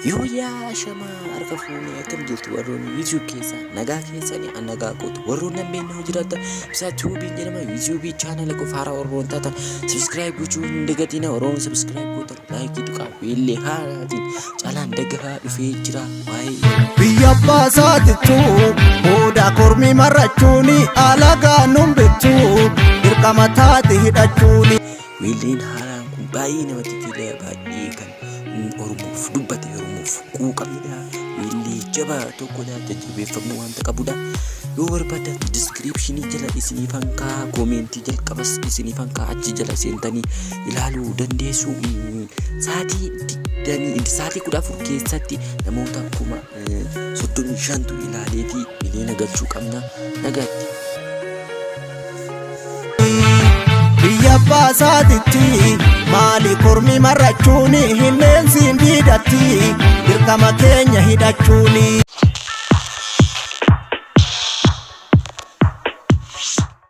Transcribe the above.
Yooyyaa shamaa harka fuunee akkam jirtu warroonni YouTube keessaa nagaa keessanii an nagaa kootu warroonni hin beekne hoo jiraattan ibsaa tuubiin jedhama YouTube chaanala koo faara warroon taatan subscribe gochuu hin dagatina warroonni subscribe gootan laayikii tuqaa weellee haaraatiin caalaan dagafaa dhufee jira waa'ee Biyya abbaa isaatittu booda kormi marrachuuni alagaa nun bittu dirqama taate hidhachuuni. Weelleen haaraan kun baay'ee namatti tola baay'ee kan Oromoof dubbate Oromoof quuqamedha. Weellee jabaa tokkodha jajjabeeffamuu wanta qabudha. Yoo barbaadan diskiriipshinii jala isiniifan kaa'a koomeentii jalqabas isiniifan kaa'a achi jala seentanii ilaaluu dandeessu. Sa'aatii digdamii sa'aatii 14 keessatti namoota 35,000tu ilaaleetii miliyoona galchuu qabna nagaatti. Biyya abbaa isaatitti maali kormi marrachuuni hinneensiin diidatti dirqama keenya hidhachuuni.